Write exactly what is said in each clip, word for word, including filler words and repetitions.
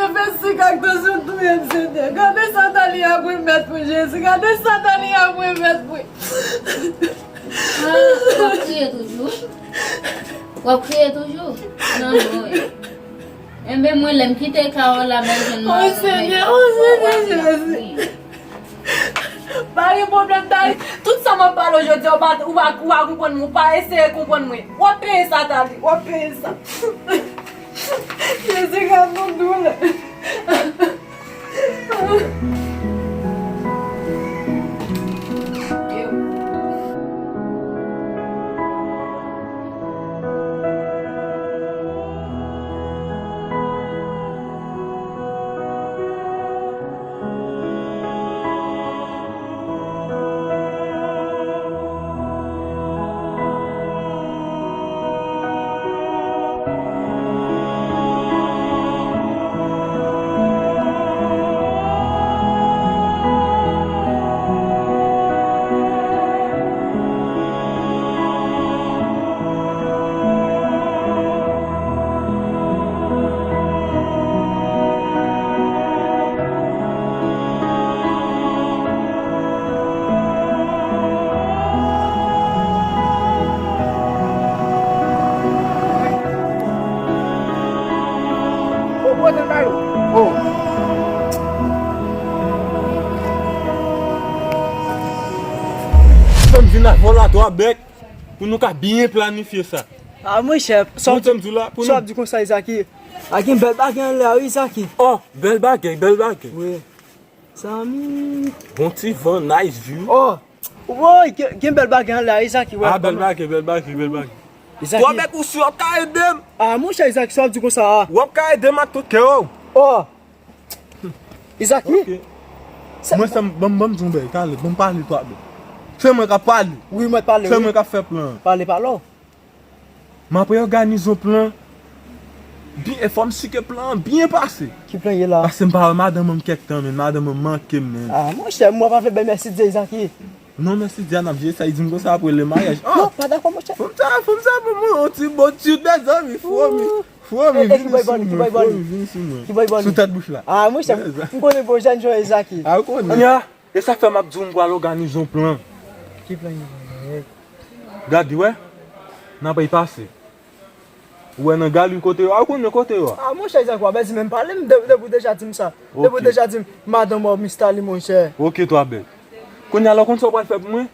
Fè sik ak tansyon touye m, Senyè. Gade sa Tali ap remèt mwen, Jezi. Gade sa Tali ap remèt mwen. Ah, w ap kriye toujou? W ap kriye toujou? Non, non, wi. Enben, mwen, lè m kite kay la, mwen jwenn mari mwen. O Senyè, o Senyè Jezi. Pa gen pwoblèm, Tali. Tout sa m ap pale w jodi a, ou pa, ou pa, ou pa konprann mwen, ou pa eseye konprann mwen. W ap peye sa, Tali. W ap peye sa. Jezi, gad yon doulè. Fò m vin avè w la, twa bèk, pou nou ka byen planifye sa. Ah, monchè, sa w ap di konsa, Izaki? A gen bèl bagay anlè a, wi, Izaki. Oh, bèl bagay, bèl bagay. Wi. Zanmi. Bon ti van, nice view. Oh, woy, gen, gen bèl bagay anlè a, Izaki, wè. Ah, bèl bagay, bèl bagay, bèl bagay. Izaki. Twa bèk, ou si w ap ka ede m? Ah, monchè, Izaki, sa w ap di konsa a? W ap ka ede m ak tout kè w. Oh. Izaki. Ok. Mwen, se m, ban m, ban m di w yon bagay, talè, ban m pale, twa bèk. Se mwen k ap pale. Wi, mwen pale, wi. Se mwen k ap fè plan an. Pale, pale. M ap òganize yon plan. Byen, fò m si ke plan an byen pase. Ki plan ye la? Paske m pa wè madanm mwen kèk tan, men madanm mwen manke m, men. Ah, monchè, mwen pa vle bay mèsi Dye, Izaki. Non, mèsi Dye a, n ap jere sa, li di m konsa apre le maryaj. Ah! Non, pa dakò, monchè. Fanm sa, fanm sa, ban mwen yon ti bon ti de zanmi, fwomi. Fwomi, vini sou mwen, fwomi, vini sou mwen. Ki bòy bòy li? Sou tèt bouch la. Ah, monchè, m konnen bon jèn jan Izaki. Ah, ou konnen. Anya. E sa fè m ap di w m pral òganize yon plan. Ki plan, yon plan? Gade, wè. N ap al pase. Ou wè nan gali kote yo a, ou konnen kote yo a. Ah, monchè, Izaki, w ap di menm pale m, de-, depi w deja di m sa. Depi w deja di m, madanm w ap instale, monchè. Ok, twa bèk. Kounye a la, w konn sa w pral fè pou mwen?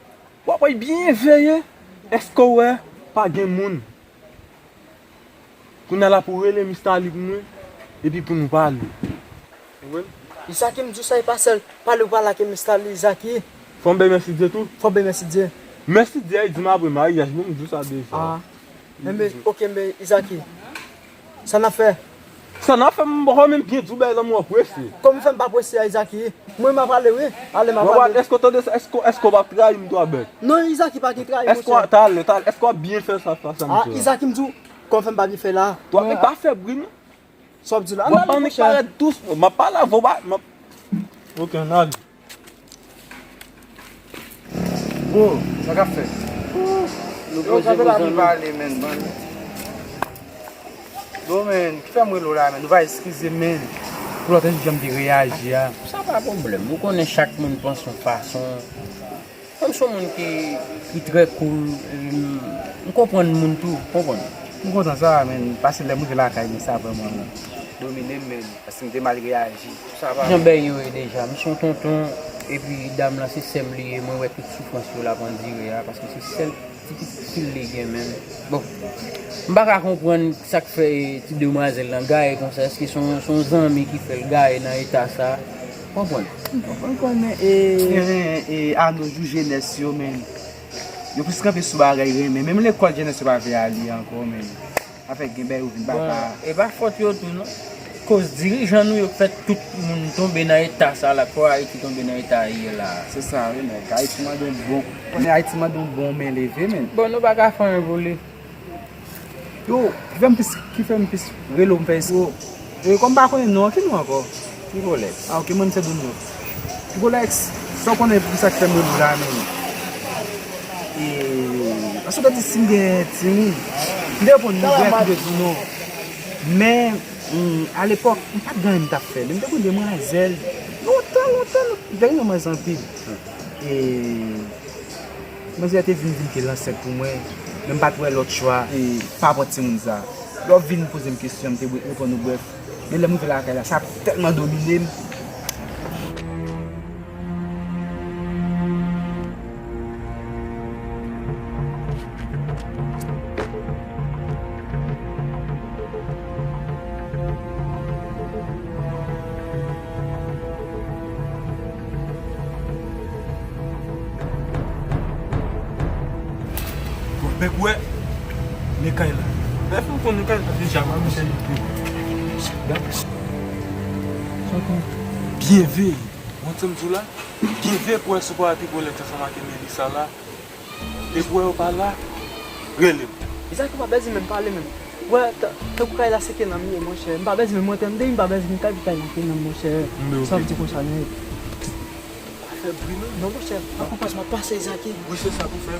W ap byen veye. Èske w wè pa gen moun? Kounye a la pou rele Mista Li pou mwen, epi pou nou pale. Ou konprann? Izaki, m di w sa, e pa sèl pale w pale ak Mista Li, Izaki. Fò m bay mèsi Dye tou? Fò m bay mèsi Dye. Mèsi Dye a, e di m apre maryaj, bon, m di w sa deja. Ah. Enben, ok, enben, Izaki. Sa n ap fè? Sa n ap fè, m poko menm byen di w bagay la, m wè w prese. Kòman fè m pa prese a, Izaki? Mwen, m ap ale, wi. Ale, m ap ale. Èske w tande sa? Èske, èske w p ap trayi m, twa bèk? Non, Izaki, pa gen trayi, monchè. Èske w, talè, talè, èske w ap byen fè sa, sa, sa, monchè? Ah, Izaki, m di w, kòman fè m pa byen fè la? Twa bèk, pa fè bri, non. Sa w ap di la? Ann ale, monchè. W ap annik parèt dousman. M ap pale avè w, pa, m ap, ok, ann ale. Bro, sa k ap fèt? Nou poze pou zanmi. Yo, kanpe la pou pale, men, ban. Bro, men, ki fè m rele w la, men? Nou va eskize m, men, pou lòt jou jan m te reyaji a. Sa pa pwoblèm. Ou konnen chak moun panse yon fason. Kòm se yon moun ki, ki trè cool, m, m konprann moun tou, konprann. M kontan sa, men, paske lè m rive lakay, men sa vrèman domine m, men, paske m te mal reyaji. Jan bèy yo ye deja, m se yon tonton, epi dam lan se sè m li ye, mwen wè tout soufrans yo l ap andire a, paske se sèl ti pitit fi l li gen menm. Bon, m pa ka konprann sa k fè ti demwazèl lan gaye konsa, èske se yon, se yon zanmi ki fè l gaye nan eta sa? Konprann? Ou konprann, men, e, e, anojou jenès yo, men, yo plis kanpe sou bagay renmen. Menm lekòl, jenès yo pa vle ale ankò, men. Afè gen bèy ou vin papa. Bon, e pa fòt yo tou, non. Koz dirijan nou yo k fè tout moun tonbe nan eta sa la, k fè Ayiti tonbe nan eta li ye la. Se sa, wi, nèg. Ayiti mande yon bon, konnen Ayiti mande yon bon men leve, men. Bon, nou pa ka fè anyen pou li. Yo, ki fè m plis, ki fè m plis rele w, m fè espre w. E, kòm m pa konnen non an, ki non ankò? Tripolex. Ah, ok, mwen, m se Dono. Tripolex, sa w konnen pou sa k fè m rele w la, men. E, paske w te di si m gen timoun. M te reponn, nou gen ki te di non. Men, Hmm, alepòk, m pa t gen anyen m t ap fè. Men m te konn demwazèl. Lontan, lontan, m te gen manzè anpil. E manzè te vin di m ke l ansent pou mwen, men m pa t wè lòt chwa, e pa pran timoun sa. Lè w vin poze m kesyon, m te reponn ou brèf. Men lè m rive lakay la, sa tèlman domine m. Bon, bèk wè, ne kay la. Bèk ou konn ne kay la deja, mwen, mwen, mwen. Byen veye. Mwen, sa m di w la, gen vye pwès ou pa te pwè lèt ansanm ak Melissa la. Depi w wè yo pa la, rele m. Izaki pa bezwen menm pale menm. Wè, ta- tankou kay la se ke nan m ye, monchè. M pa bezwen menm antre anndan, m pa bezwen kay pou kay la ke nan m, monchè. Sa w di konsa, non. Pa fè bri, non. Non, monchè, pa pran pòz m ap pase, Izaki. Wi, se sa pou fè.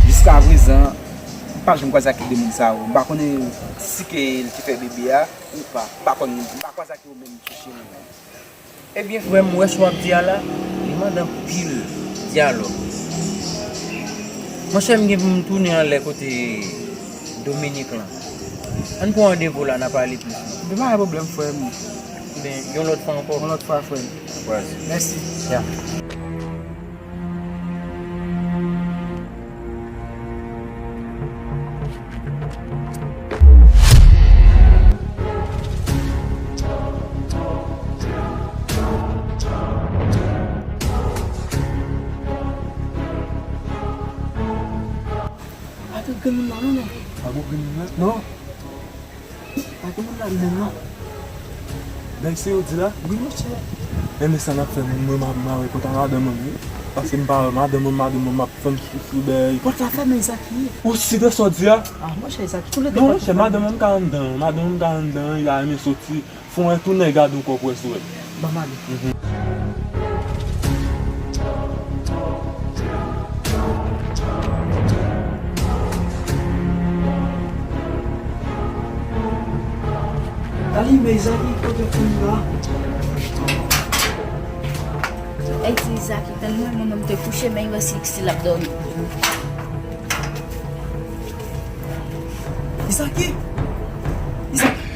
Jiska prezan, m pa janm kwaze ak de moun sa yo. M pa konnen si ke l ki fè bebe a ou pa. M pa konn, m pa kwaze ak yo menm tou, cheri. Ebyen, frè m, wè sa w ap di a la, li mande anpil dyalòg. Monchè, m gen pou m tounen anlè kote Dominik lan. Ann pran randevou la, n a pale plis, non. Ebyen, pa gen pwoblèm, frè m. Ebyen, yon lòt fwa ankò. Yon lòt fwa, frè m. Ankouraje. Mèsi. Ya. Atè grenn moun nan, non, non. Pa gwo grenn moun nan? Non. Pa gen moun la menm non. Dèyè se yo di la? Wi, monchè. Enben sa n ap fè, mwen, mwen, m a, m a wè kòt a madanm mwen, wi. Paske m pa wè madanm mwen, madanm mwen, m ap fann sou, sou dèyè. Pòt la fèmen, Zaki. Ou si de sa w di a? Ah, monchè, Zaki, tou lè de pòt la fèmen. Non, monchè, madanm mwen m ka anndan, madanm mwen m ka anndan, li ka renmen soti. Fè w wè tounen gade yon kòk wè sou wè. Ban m ale. Mhm. Dali, men Izaki, kote w fin la? Ey, ti Izaki, tann mwen, mwen menm te kouche, men Izaki still ap dòmi. Izaki! Izaki!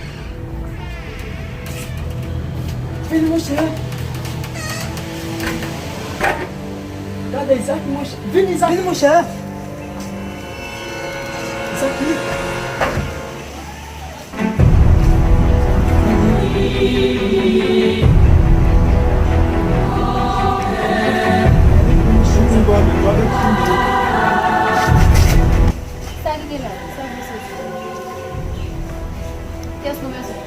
Vin, monchè! Gade Izaki, monchè! Vin, Izaki, monchè! Izaki! Sa ki gen la? Sa w bezwen? Kiyès nou bezwen?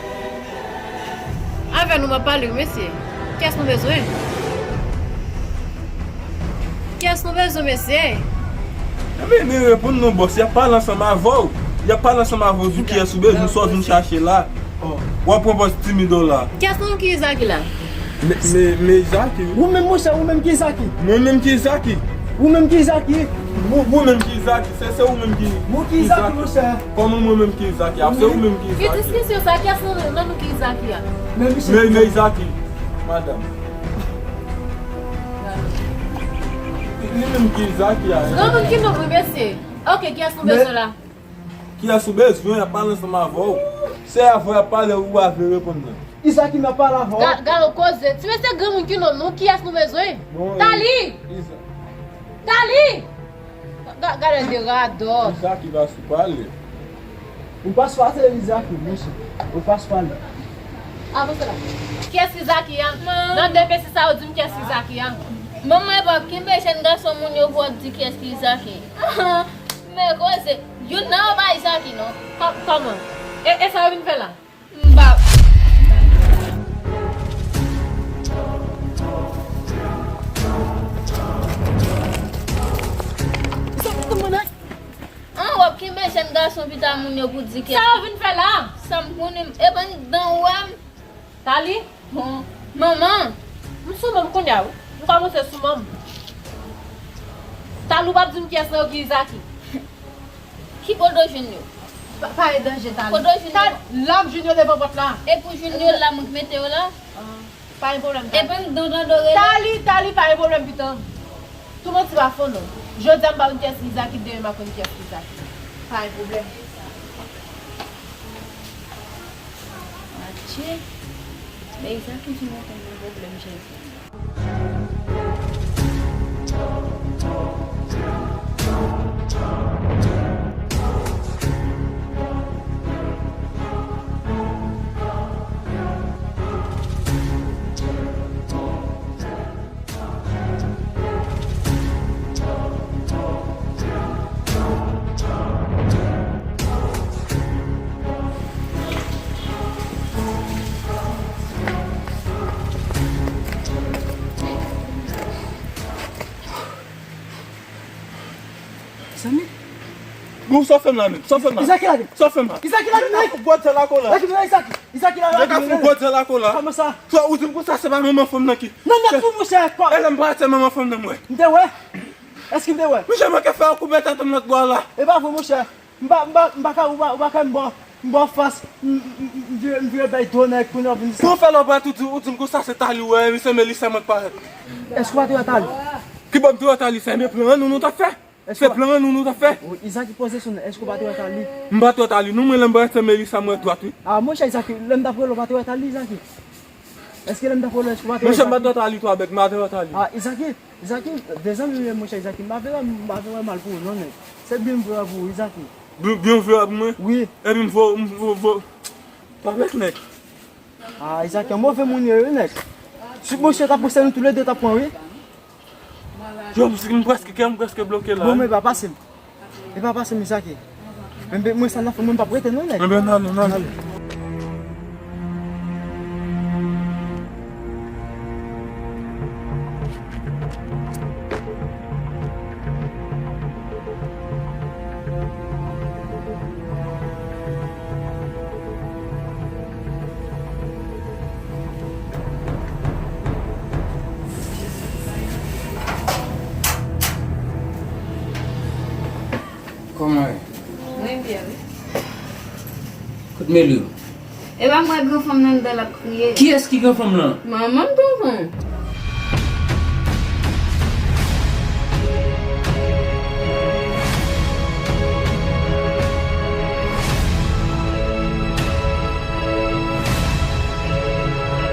Avè nou m ap pale wi, mesye. Kiyès nou bezwen? Kiyès nou bezwen, mesye? Ebyen, men reponn non, bòs. Y ap pale ansanm avè w. Y ap pale ansanm avè w sou kiyès ou bezwen, sa w vin chache la. W ap pran pòz timid w la. Kiyès nan nou ki Izaki la? Men, men, men Izaki, wi. Ou menm, monchè, ou menm ki Izaki? Mwen menm ki Izaki? Ou menm ki Izaki? Ou, ou menm ki Izaki? Se, se ou menm ki Izaki, monchè. Kòman mwen menm ki Izaki a? Se ou menm ki Izaki a? Ki diskisyon sa? Kiyès nan, nan nou ki Izaki a? Men, men Izaki, madanm. Li menm ki Izaki a. Granmoun ki nonm wi, mesye. Ok, kiyès nou bezwen la? Kiyès ou bezwen? Y ap pale ansanm avè w. Se avè w y ap pale, ou pa vle reponn nan. Izaki m ap pale avè w. Ga-, gade yon koze. Ti mesye granmoun ki nonm nou, kiyès nou bezwen? Tali! Tali! Ga-, gade de radòt. Izaki pa sou pale. Ou pa sou pale, Izaki, mesye. Ou pa sou pale. Avanse la. Kiyès ki Izaki a? Nan de mesye sa yo di m kiyès ki Izaki a. Manman e p ap kenbe jèn gason moun yo pou w ap di kiyès ki Izaki. Men koze, youn nan yo pa Izaki non. Kò-, kòman? E, e sa yo vin fè la? M pa. An, w ap kenbe jèn gason pita moun yo pou di ke. Sa w vin fè la? Sa m konnen, e ban dan w wè m. Tali? Bon. Manman, m sou manm kounye a wi. M kòmanse sou manm. Talou p ap di m kiyès nan yo ki Izaki. Ki kote w jwenn yo? Pa, pa gen danje, Talou. Kote w jwenn yo? L ap jwenn yo devan pòt la. E pou jwenn yo la, mwen k mete yo la? Ah, pa gen pwoblèm, Talou. Epi m don tande w rele. Tali, Tali, pa gen pwoblèm, pitan. Tou manti pa fon non. Jodi a m pa konn kiyès ki Izaki, demen m ap konn kiyès ki Izaki. Pa gen pwoblèm. Adje. Men Izaki ki mete m nan pwoblèm, Jezi. Mezanmi. Bon, sa w fè m la menm? Sa w fè m la? Izaki lage. Sa w fè m la? Izaki lage, men. Gwo djòl la kola. Lage, men, Izaki. Izaki lage, lage, men. Gwo djòl la kola. Kòman sa? Sa ou di m konsa, se pa manman fanm nan ki? Non, nèt pou mouche. E lè m parèt, se manman fanm nan m wè. M te wè. Èske m te wè? Misye manke fè yon koube tèt m lòt bò la. E pa vre, monchè. M pa, m pa, m pa ka, ou pa, ou pa ka, m ba, m ba w fas, m, m, m, m vire, m vire bay do nèg kounye a w vin di sa. Pou fè lè w pa tou di, ou di m konsa se Tali w wè, e se Melisa mwen k parèt. Èske w pa te wè Tali? Ki bò m te wè Tali, se men plan an nou, nou t ap fè. Se plan an nou, nou t ap fè. Wi, Izaki poze sou nou, èske w pa te wè Tali? M pa t wè Tali, non, mwen lè m parèt se Melisa mwen dwat, wi. A, monchè Izaki, lè m t ap rele w, w pa te wè Tali, Izaki? Èske lè m t ap rele w, èske w pa te wè Izaki? Monchè, m pa t wè Tali tou avèk, m pa te wè Tali. A, Izaki, Izaki, de zanmi m ye, monchè, Izaki, m pa vle, m pa vle wè mal pou ou, non, nèg. Se byen m vle wè pou ou, Izaki. Byen, byen w vle wè pou mwen? Wi. Epi m vo, m vo, vo. Pa avèk nèg. A, Izaki, yon move moun yo, wi, nèg. Si monchè t ap pran, se nou toulède t ap pran, wi. Yo, m prèske, kè m prèske bloke la. Bon, men pa pase m. E pa pase m, Izaki. Men, men, mwen, sa n ap fè, mwen, m p ap rete, non, nèg. Enben, n ale, n ale. Kòman w ye? Mwen byen, wi. Kote Meli? E pa m wè gran fanm nan anndan l ap kriye. Kiyès ki gran fanm lan? Manman m tonton.